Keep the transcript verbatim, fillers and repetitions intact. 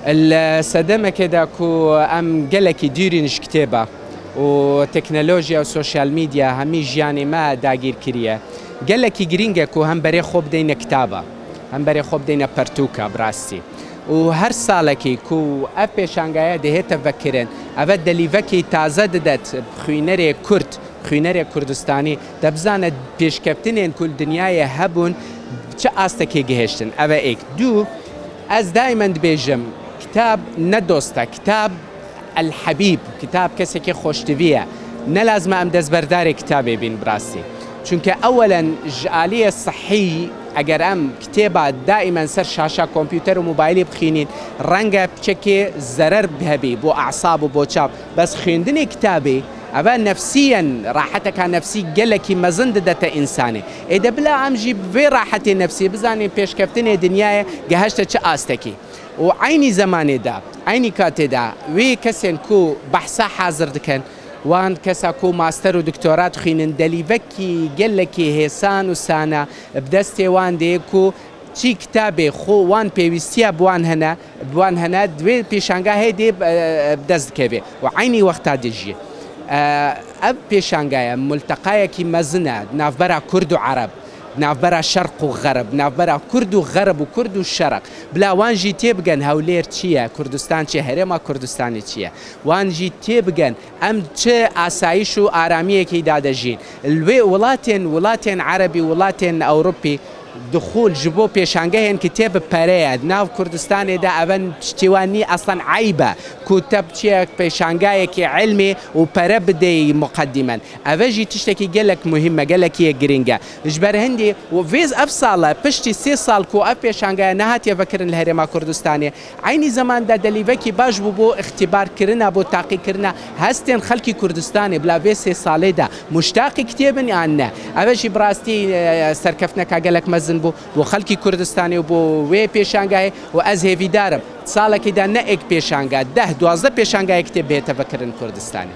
Li sedemekê de ku em gelekî dûrîn ji kitêba û teknolojiya û sosyal medya hemî jiyanê me dagîr kiriye. Gelekî girîng e ku hem berê xwe bideyne kitaba, hem berê xwe bideyne pertûka bi rastî. Û her salekî ku ev pêşangaye dihête vekirin, eve delîvekî taze didet xwînerê Kurd, xwînerê Kurdistanî, de bizane pêşkeftinên ku li dinyayê hebûn, çi astekê gihiştin. Ev e êk. Dû, ez daimen dibêjim, kitab ne dost e, kitab el-hebîb, kitab kesekî xweştivî ye. Ne lazim e em destberdarê kitabê bîn bi rastî. Çunke ewelen ji aliyê sihî, eger em kitêba daimen ser şaşa kompûter û mobaylê bixwînîn, renge piçekê zerer hebî bo esab û bo çav. Bes xwendinê kitabê, eve nefsî yen, raheteka nefsî gelekî mezin didete însanê. Ê de bila em jî bi vê rahetê nefsî bizanîn pêşkeftinê dinyayê gehişte çi astekî. Û eynî zemanê de, eynî katê de wê kesên ku behsa hazir dikin, wan kesa ku master û doktora dixwînin, delîvekî gelekî hêsan û sana bi destê wan dê ku çi kitabê xwe wan pêwîstiya bi wan hene, bi wan hene, di wê pêşangahê dê, e, bi dest dikeve. Û eynî wexta de jî, e, ev pêşangaye multeqayekî mezin e di navbera Kurd û Ereb, di navbera Şerq û Xerb, di navbera Kurd û Xerb û Kurd û Şerq. Bila wan jî têbigen Hewlêr çi ye, Kurdistan çi ye, Herêma Kurdistanê çi ye. Wan jî têbigen em çi asayîş û aramiyekî da de jîn. Li wê welatên, welatên Erebî, welatên Ewropî, dixûl ji bo pêşangehên kitêb bi pere ye. Di nav Kurdistanê de ev tiştê wan nî, eslen eyb e ku te biçiyek pêşangayekî ilmê û pere bideyî muqedîmen. Ev jî tiştekî gelek muhîm e, gelekî yek girîng e. Ji ber hindî û vê ev sal e, piştî sê sal ku ev pêşangaya nehatiye vekirin li Herêma Kurdistanê, eynî zeman de delîvekî baş bû bo îxtîbarkirina, bo taqîkirina hestên xelkî Kurdistanê bila vê sê salê de muştaqî kitêbin yan ne. Ev jî bi rastî, e, serkeftineka gelek mezin bû bo xelkî Kurdistanê û bo wê pêşangahê û ez hêvîdar im salekî de ne êk pêşanga, deh, duwazdeh pêşangahê kitêb bihête vekirin Kurdistanê.